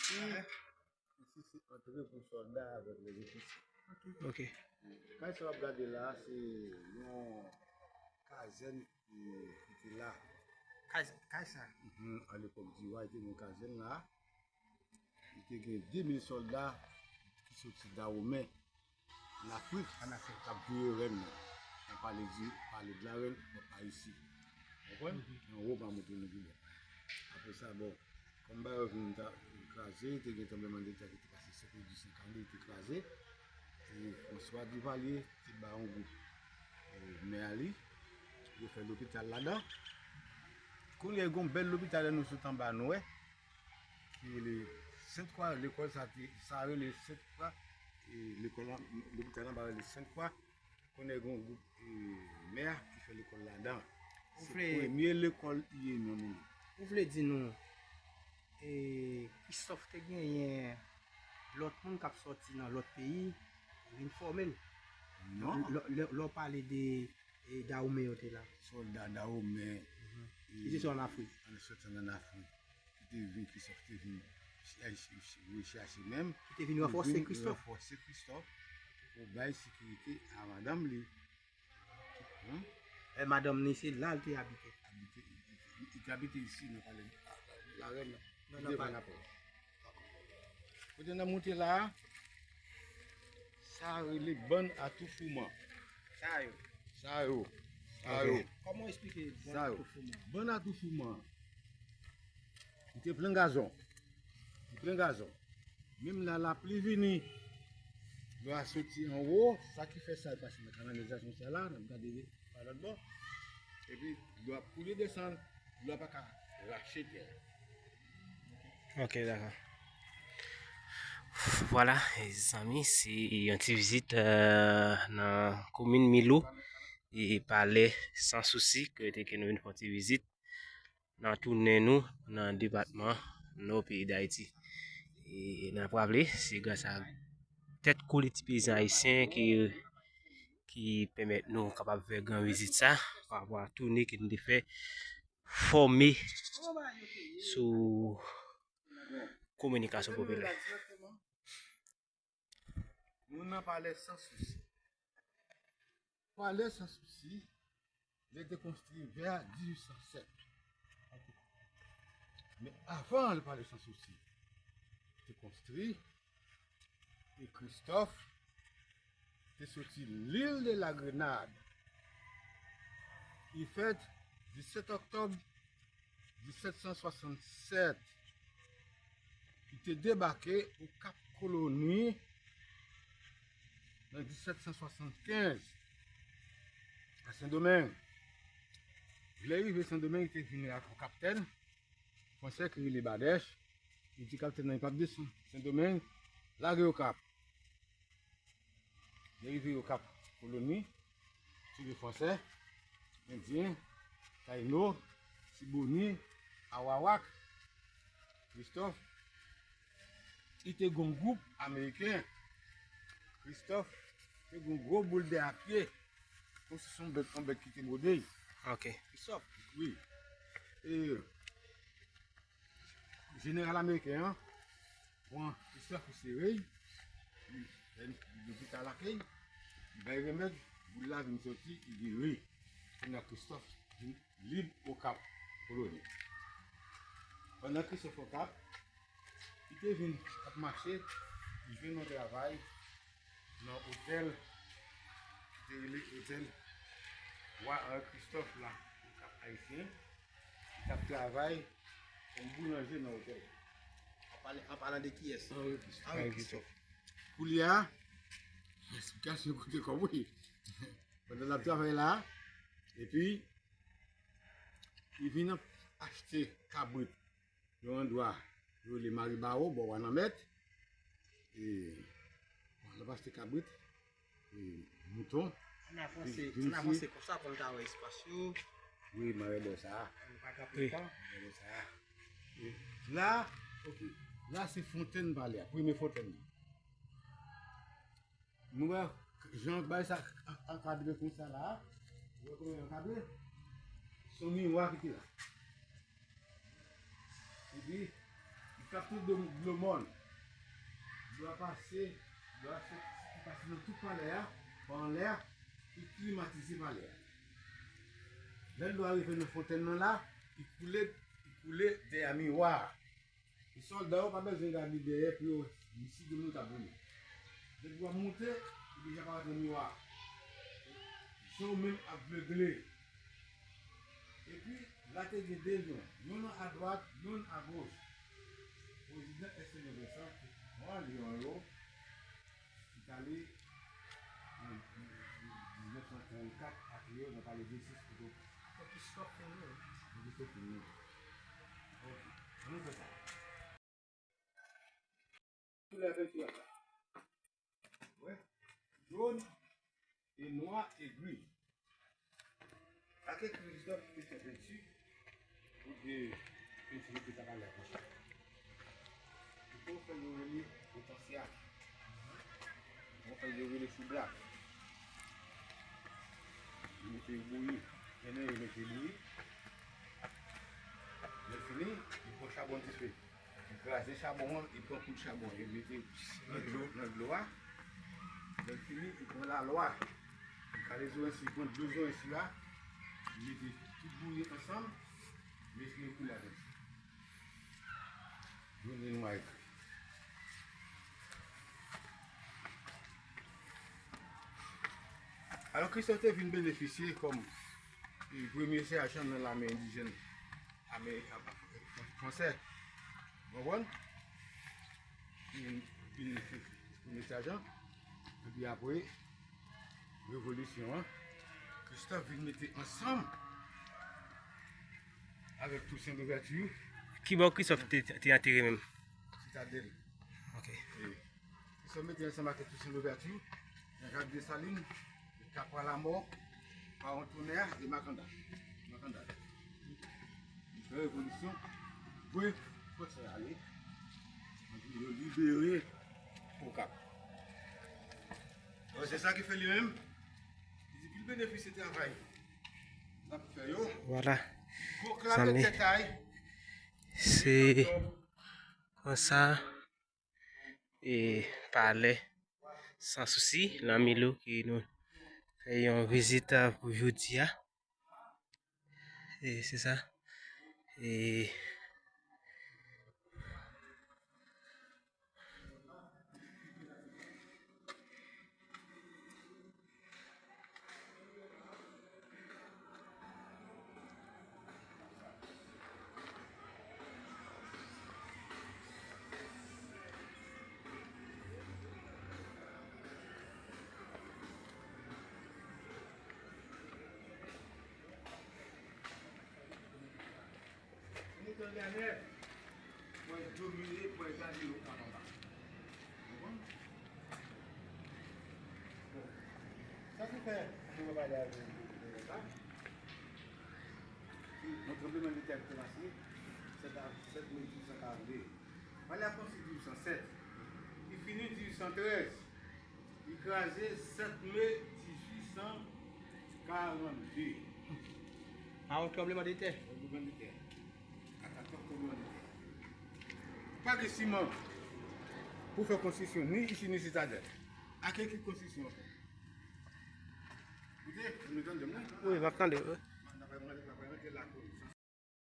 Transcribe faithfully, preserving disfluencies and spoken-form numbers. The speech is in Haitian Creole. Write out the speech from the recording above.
Isi, isi se antre pou sòlda avèk lèzofisye. Ok. Kay sa w ap gade la, se yon kazèn ki, ki te la. Kay, kay sa? Mhm, a lepòk di wa, te gen yon kazèn la. Li te gen de mil sòlda ki soti Dawomen, ann Afrik, ann Afrik, k ap veye rèn nan. Nan pale di, pale de la rèn, nan pa isi. Konprann? Anwo pa montre nou pi bò. Apre sa, bon, kòm bagay yo vin ta-, kraze, te gen tranblemanndeta ki te pase senk mil uit san kande, li te kraze. E François Duvalier te ba yon gwoup, e, mè a li, yo fè lopital ladan. Kounye a, gen yon bèl lopital la nou sot anba nou wè, ki rele Sent Kwa, lekòl sa te, sa rele Sent Kwa, e lekòl lan, lopital lan pa rele Sent Kwa. Kounye a gen yon gwoup, e, mè ki fè lekòl ladan. Se premye lekòl I E M nan mounen. Ou vle di nou, e, Christophe te genyen lòt moun k ap sòti nan lòt peyi, vin fòme l? Non. Lè, lè, lè w pale de, e, Dawomen yo te la. Sòlda Dawomen, mhm, e, ki te soti ann Afrik. Ann soti ann Afrik. Ki te vin, Christophe te vin ch-, ch-, ch-, rechache menm. Ki te vin ranfòse Christophe. Ranfòse Christophe pou bay sekirite a madanm li. Hmm? E madanm li, se la l te abite. Abite, li, li, li te abite isi, nan palè, la, la rèn nan. Nan, nan palè. Kote n ap monte la a, sa rele bann atoufouman. Sa yo. Sa yo. Sa yo. Ok. Kòman w eksplike bann atoufouman? Bann atoufouman. Li te plen gazon. Li plen gazon. Menm la lapli vini, dlo a soti anwo, sa ki fè sa pase nan kanalizasyon sa la, n ap gade pa lòt bò. Epi dlo ap koule desann, dlo a pa ka rache tè a. Ok, dakò. Vwala, e zanmi, se yon ti vizit, euh, nan komin Milou, e palè Sans Souci, kote ke nou vin fè yon ti vizit nan tounen nou nan depatman Nò peyi Dayiti. E n ap raple, se gras a tèt kole ti peyizan ayisyen ki, ki pèmèt nou kapab fè gran vizit sa, pa rapò a tounen ke nou te fè, fòme sou kominikasyon popilè. Nou nan palè Sans Souci. Palè Sans Souci, li te konstwi vè dizuit san sèt. Men avan palè Sans Souci te konstwi, e Christophe te soti l'île de la Grenade. Li fèt disèt òktòb disèt san swasannsèt, ki te debake o Kap Koloni nan disèt san swasannkenz a Sendomeng. Lè rive Sendomeng, li te vini ak yon kaptèn fransè ki rele Badèch. Li di kaptèn nan li p ap desann Sendomeng, lage o Kap. Lè rive o Kap Koloni, sou de fransè, endyen, tayino, siboni, awawak, Christophe, li te gon gwoup ameriken. Christophe te gon gwo boul dèyè pye, kòmsi se yon bèt, yon bèt ki te bwode. Ok. Christophe, wi. E, jeneral ameriken an pran Christophe, li sere l, li, li, li lopital lakay, li bay remèd, boul la vin soti, li geri. Kounye a Christophe vin lib o Kap Koloni. Pandan Christophe o Kap, li te vin ap mache, li jwenn yon travay nan otèl ki te rele otèl Wa Henri Christophe la, o Kap Ayisyen. Li t ap travay kòm boulanje nan otèl la. An pale, an palan de kiyès? Henri Christophe. Henri Christophe. Koulye a, eksplikasyon kote kòb wi. Pandan l ap travay la, epi li vin ap achte kabrit yon andwa yo rele Maribawo, bò Wananmèt. E, bon, l ap achte kabrit, e, mouton. Ann avanse, ann avanse konsa pou n ka wè espas yo. Wi, m a wè bò sa a. Nou pa ka pran tan. M a wè bò sa a. E la, ok. La, se fontèn palè a, premye fontèn nan. Nou wè jan bay sa ankadre konsa la. Ou wè kòman yo ankadre? Se yon miwa ki te la. Epi, li Ap tout dlo, dlo mòn. Dlo a pase, dlo a sot, ki pase nan tout palè a, pa anlè a, ki klimatize palè a. Lè dlo a rive nan fontèn nan la, li koule, li koule dèyè miwa a. E sòlda yo pa bezwen gade dèyè pou yo wè si gen moun k ap vini. Lè dlo a monte, li deja parèt nan miwa a. Je w menm aveugle. Epi, la te gen de lyon, yonn adwat, yonn agoch. Prezidan Esteban Vincent te pran lyon yo, ki t ale an diznèf san trannkat ak yo nan palè Jesis Pòtoprens. Fòk istwa fini. Fòk istwa fini. Ok. Ann nou fè sa. Koulè penti a sa. Wè. Jòn e nwa e gri. Ak ekri Christophe Christian Peinture, pou ke penti yo te ka pale ak mwen. Pou fè yo rele Otansyal. Pou fè yo rele Choublak. Yo mete yo bouyi. Ennen yo mete bouyi. Lè fini, yo pran chabon dife. Li kraze chabon an, li pran kout chabon, li mete nan dlo, nan dlo a. Lè l fini, li pran lalwa. Li kale zoranj si, li pran dlo zoranj si la, li mete tout bouyi ansanm, li eseye koule avèk sa. Jòn e nwa e gri. Alò, Christophe te vin benefisye kòm premye sèjan nan lame endijèn ame, a, a, fransè. Ou konprann? Li vin, vin premye sèjan. Epi apre revolisyon an, Christophe vin mete ansanm avèk Toussaint Louverture. Ki bò Christophe te, te antere menm? Sitadèl. Ok. E, Christophe mete ansanm avèk Toussaint Louverture, Jean-Jacques Dessalines, Capral Amor, Pawon Tonè e Makandal. Makandal. Li fè revolisyon, voye fransè ale, yo libere Okap. Donk, se sa ki fè li menm, li di pou l benefisye travay n ap fè yo. Vwala. Pwoklame tèt a l. Se konsa. E palè Sansousi, Lanmilo, ke nou fè yon vizit, a, pou jodi a. E se sa. E Mouton lè nèf, mwen domine, mwen gade yo anba. Konprann? Bon. Sa ki fè mwen pale avè nou la, se yon tranblemann de tè ki te pase sèt a, sèt me dizuit san karannde. Pale a kòmanse dizuit san sèt, li fini dizuit san trèz. Li kraze sèt me dizuit san karannde. Pa yon tranblemann de tè. Tranblemann de tè. Katastwòf tranblemann de tè. Pa gen siman pou fè konstriksyon, ni isi, ni Sitadèl. Ak ki konstriksyon yo fè? Koute, nou tande m, wi. Wi, m ap tande w, wi. N ap rantre, n ap rantre lakou.